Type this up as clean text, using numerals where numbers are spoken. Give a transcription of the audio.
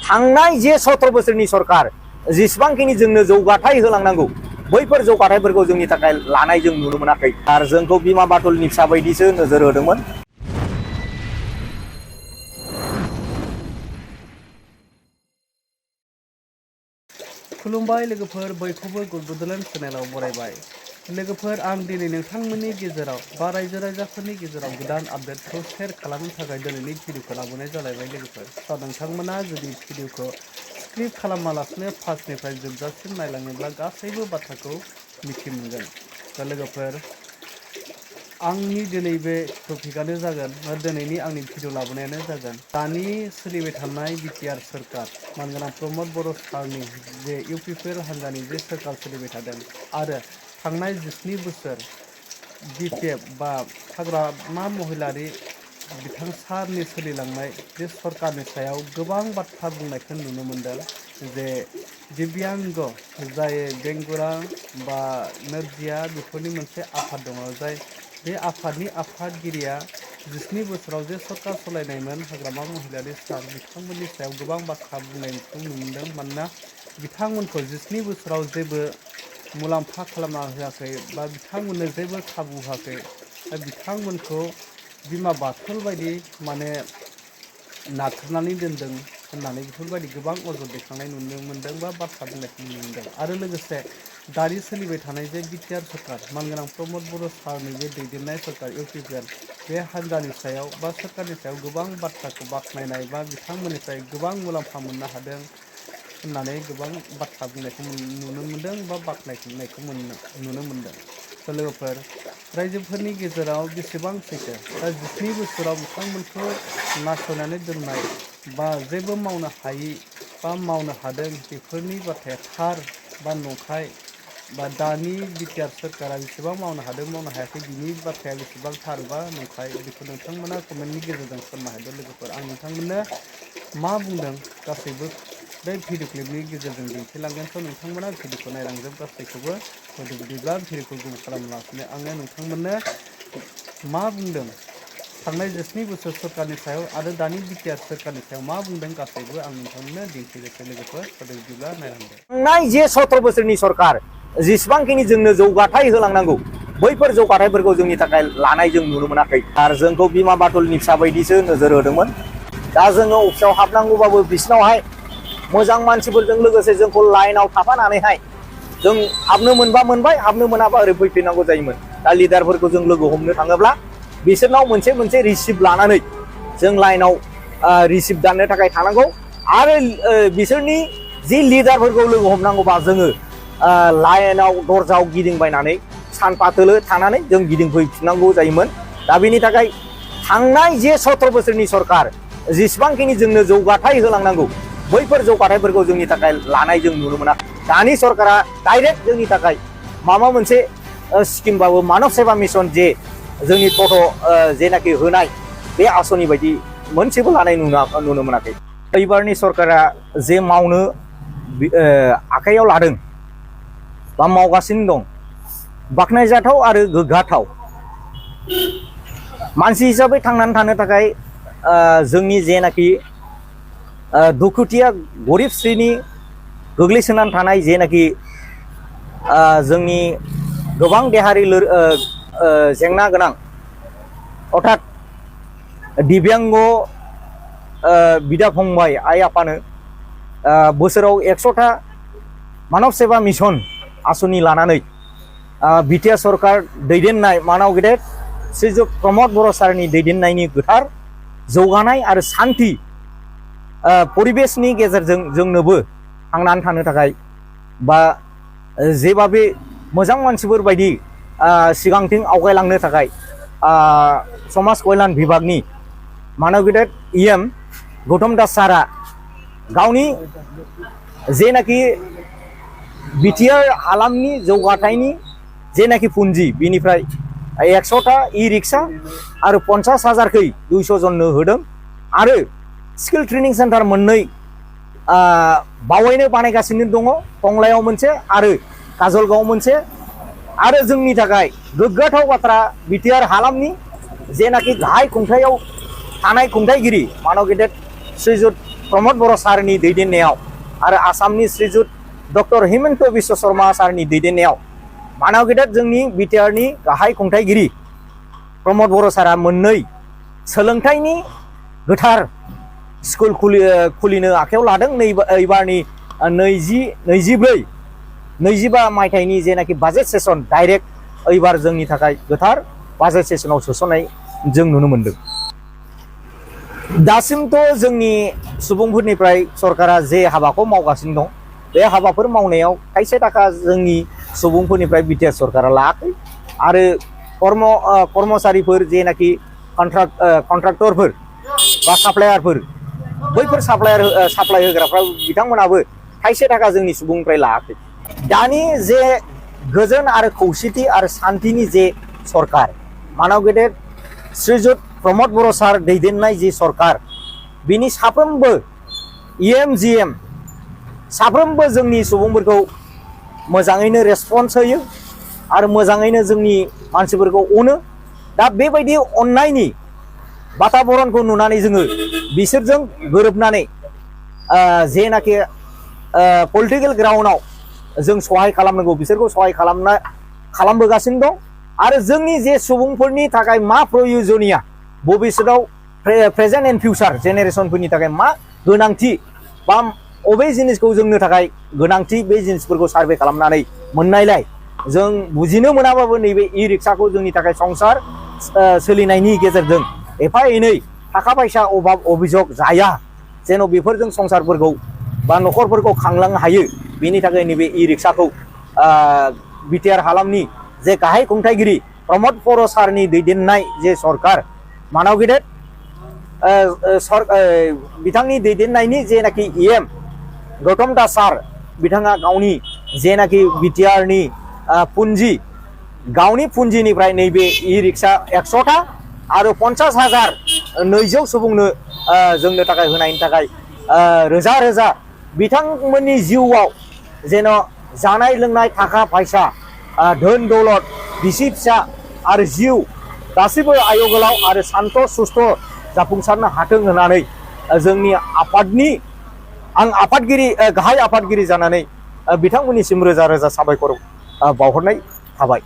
थांनाय जे 17 बोसोरनि सरकार जेसेबांखिनि जोंनो जौगाथाय होलांनांगौ बैफोर जौगाथायफोरखौ जोंनि थाखाय लानाय जों नुनो मोनाखै आरो जोंखौ बिमा बाथुलनि फिसा बायदिसो नोजोर होदोंमोन। खुलुमबाय लोगोफोर, बयखौबो बोदोलान चेनेलाव बरायबाय। लोगोफोर, आं दिनै नोंथांमोननि गेजेराव बा रायजो राजाफोरनि गेजेराव गोदान आपडेटखौ शेयार खालामनो थाखाय दिनैनि भिडिअखौ लाबोनाय जालायबाय लोगोफोर। नोंथांमोना जुदि भिडिअखौ स्क्रिप खालामालासिनो फार्स्टनिफ्राय जोबजासिम नायलाङोब्ला गासैबो बाथ्राखौ मिथि मोनगोन। लोगोफोर, आंनि दिनै बे टपिकआनो जागोन, दिनैनि आंनि भिडिअ लाबोनायानो जागोन दानि सोलिबाय थानाय बिटिआर सोरखार मानगोनां प्रमद बर' सारनि जे इउपिपिएल हान्जानि जे सोरखार सोलिबाय थादों आरो थांनाय 17 बोसोर बिपिएफ बा हाग्रामा महिलारि बिथां सारनि सोलिलांनाय बे सरकारनि सायाव गोबां बाथ्रा बुंनायखौ नुनो मोनदों। जे दिव्यांग जाय बेंगुरा बा नोरजिया बेफोरनि मोनसे आफाद दङ, जाय बे आफादनि आफादगिरिया 17 बोसोराव जे सरकार सालायनायमोन हाग्रामा महिलारि सार बिथांमोननि सायाव गोबां बाथ्रा बुंनायखौ नुनो मोनदों। मानोना बिथांमोनखौ 17 बोसोराव जेबो मुलाम्फा खालामना होआखै बा बिथांमोननो जेबो खाबु होआखै, बिथांमोनखौ बिमा बाथुल बायदि माने नाथ्रोदनानै दोनदों होननानै बेफोरबायदि गोबां अजद दैखांनाय नुनो मोन्दों बा बाथ्रा बुंनायखौ नुनो मोन्दों। आरो लोगोसे दानि सोलिबाय थानाय जे बिटिआर सरकार मानगोनां प्रमद बर' सारनि जे दैदेननाय सरकार इउपिपिएल बे हान्जानि सायाव बा सोरखारनि सायाव गोबां बाथ्राखौ बाख्नायनाय बा बिथांमोननिफ्राय गोबां मुलाम्फा मोननो हादों होननानै गोबां बाथ्रा बुंनायखौ नुनो मोन्दों बा बाख्नायनायखौ नुनो मोन्दों। लोगोफोर, रायजोफोरनि गेजेराव बेसेबां सैथो? दा 17 बोसोराव बिथांमोनखौ नासयनानै दोननाय बा जेबो मावनो हायि बा मावनो हादों बेफोरनि बाथ्राया थार बा नंखाय, बा दानि बिटिआर सोरखारा बेसेबां मावनो हादों मावनो हायाखै बिनि बाथ्राया बेसेबां थार बा नंखाय, बेखौ नोंथांमोना कमेन्टनि गेजेरजों फोरमाय हरदो लोगोफोर। आं नोंथांमोननो मा बुंदों गासैबो बे भिडिअ क्लिपनि गेजेरजों दिन्थिलांगोन। नोंथांमोना भिडिअखौ नायलांजोब गासैखौबो। बिदिब्ला भिडिअखौ गोबाव खालामालासिनो आङो नोंथांमोननो मा बुंदों थांनाय 17 बोसोर सरकारनि सायाव आरो दानि बिटिआर सोरखारनि सायाव मा बुंदों गासैबो आं नोंथांमोननो दिन्थिनोसै लोगोफोर। बिदिब्ला नायलांदो। थांनाय जे 17 बोसोरनि सरकार जेसेबांखिनि जोंनो जौगाथाय होलांनांगौ बैफोर जौगाथायफोरखौ जोंनि थाखाय लानाय जों नुनो मोनाखै आरो जोंखौ बिमा बाथुलनि फिसा बायदिसो नोजोर होदोंमोन। दा जोङो अफिसाव हाबनांगौबाबो बिसिनावहाय मोजां मानसिफोरजों लोगोसे जोंखौ लाइनाव थाफानानैहाय जों हाबनो मोनबा मोनबाय, हाबनो मोनाबा ओरै फैफिननांगौ जायोमोन। दा लिडारफोरखौ जों लोगो हमनो थाङोब्ला बिसोरनाव मोनसे रिसिप्ट लानानै जों लाइनाव रिसिप्ट दाननो थाखाय थानांगौ आरो बिसोरनि जि लिडारफोरखौ लोगो हमनांगौबा जोङो लाइनाव दरजायाव गिदिंबायनानै सानफा थोलो थानानै जों गिदिंफैफिननांगौ जायोमोन। दा बेनि थाखाय थांनाय जे 17 बोसोरनि सरकार जेसेबांखिनि जोंनो जौगाथाय होलांनांगौ बैफोर जौगाथायफोरखौ जोंनि थाखाय लानाय जों नुनो मोना। दानि सरकारा डाइरेक्ट जोंनि थाखाय माबा मोनसे स्किमबाबो मानब सेवा मिशन जे जोंनि गथ' जेनाखि होनाय बे आसनि बायदि मोनसेबो लानाय नुनो मोनाखै। एबारनि सरकारा जे मावनो आखायाव लादों बा मावगासिनो दं बाख्नायजाथाव आरो गोग्गाथाव। मानसि हिसाबै थांनानै थानो थाखाय जोंनि जेनाखि दुखुथिया गरिब श्रेणी गोग्लैसोनानै थानाय जेनाखि जोंनि गोबां देहायारि जेंना गोनां अर्थात दिव्यांग बिदा फंबाय आइ आफानो बोसोराव 100टा मानब सेवा मिशन आसनि लानानै बिटिआर सरकार दैदेननाय मानाव गेदेर श्रीजुत प्रमद बर' सारनि दैदेननायनि गोथार जौगानाय आरो सान्थि परिबेशनि गेजेरजों जोंनोबो थांनानै थानो थाखाय बा जेबाबे मोजां मानसिफोर बायदि सिगांथिं आवगायलांनो थाखाय समाज कल्याण विभागनि मानव गेदेर इएम गौतम दास सारा गावनि जेनाखि बिटिआर हालामनि जौगाथायनि जेनाखि पुन्जि बिनिफ्राय 100टा इ रिक्सा आरो 50,000खै 200 जननो होदों आरो स्किल ट्रेनिं सेन्टार मोननै बावैनो बानायगासिनो दङ, टंलायाव मोनसे आरो काजलगावआव मोनसे। आरो जोंनि थाखाय गोग्गाथाव बाथ्रा बिटिआर हालामनि जेनाखि गाहाय खुंथायाव थानाय खुंथायगिरि मानव गेदेर श्रीजुत प्रमद बर' सारनि दैदेननायाव आरो आसामनि श्रीजुत डक्टर हिमन्त बिश्व शर्मा सारनि दैदेननायाव मानाव गेदेर जोंनि बिटिआरनि गाहाय खुंथायगिरि प्रमद बर' सारा मोननै सोलोंथाइनि गोथार स्कुल खुलिनो आखायाव लादों। एबारनि 2024-25 मायथाइनि जेनाखि बाजेट सेसन डाइरेक्ट एबार जोंनि थाखाय गोथार बाजेट सेसनाव सोसननाय जों नुनो मोनदों। दासिमथ' जोंनि सुबुंफोरनिफ्राय सरकारा जे हाबाखौ मावगासिनो दं बे हाबाफोर मावनायाव खायसे थाखा जोंनि सुबुंफोरनिफ्राय बिटिआर सरकारा लायाखै आरो कर्मचारिफोर जेनाखि कन्ट्राक्टरफोर बा साप्लायारफोर बैफोर साप्लाय होग्राफ्रा बिथांमोनाबो खायसे थाखा जोंनि सुबुंनिफ्राय लायाखै। दानि जे गोजोन आरो खौसेथि आरो शान्तिनि जे सरकार मानाव गेदेर श्रीजुत प्रमद बर' सार दैदेननाय जे सरकार बिनि साफ्रोमबो EM-GM साफ्रोमबो जोंनि सुबुंफोरखौ मोजाङैनो रेसपन्स होयो आरो मोजाङैनो जोंनि मानसिफोरखौ अनो। दा बेबायदि अननायनि वातावरणखौ नुनानै जोङो बिसोरजों गोरोबनानै जेनाखि पलिटिकेल ग्राउन्डआव जों सहाय खालामनांगौ बिसोरखौ सहाय खालामबोगासिनो दं आरो जोंनि जे सुबुंफोरनि थाखाय मा प्रयजनिया भबिष्यताव प्रेजेन्ट एन्ड फिउचार जेनेरेसनफोरनि थाखाय मा गोनांथि बा अबे जिनिसखौ जोंनो थाखाय गोनांथि बे जिनिसफोरखौ सार्भे खालामनानै मोननायलाय जों बुजिनो मोनाबाबो नैबे ई-रिक्साखौ जोंनि थाखाय संसार सोलिनायनि गेजेरजों एफा एनै थाखा फैसा अभाब अभियोग जाया जेन' बेफोरजों संसारफोरखौ बा न'खरफोरखौ खांलांनो हायो बेनि थाखाय नैबे ई-रिक्साखौ बिटिआर हालामनि जे गाहाय खुंथायगिरि प्रमद बर' सारनि दैदेननाय जे सरकार मानाव गेदेर बिथांनि दैदेननायनि जेनाखि EM गौतम दास सार बिथाङा गावनि जेनाखि बिटिआरनि पुन्जि गावनि पुन्जिनिफ्राय नैबे ई-रिक्सा 100टा आरो 50,200 सुबुंनो जोंनो थाखाय होनायनि थाखाय रोजा रोजा बिथांमोननि जिउआव जेन' जानाय लोंनाय थाखा फैसा धोन दौलत बिसि फिसा आरो जिउ गासिबो आयगोलाव आरो सान्त सुस्थ जाफुंसारनो हाथों होननानै जोंनि आफादनि आं गाहाय आफादगिरि जानानै बिथांमोननिसिम रोजा रोजा साबायखर बावहरनाय थाबाय।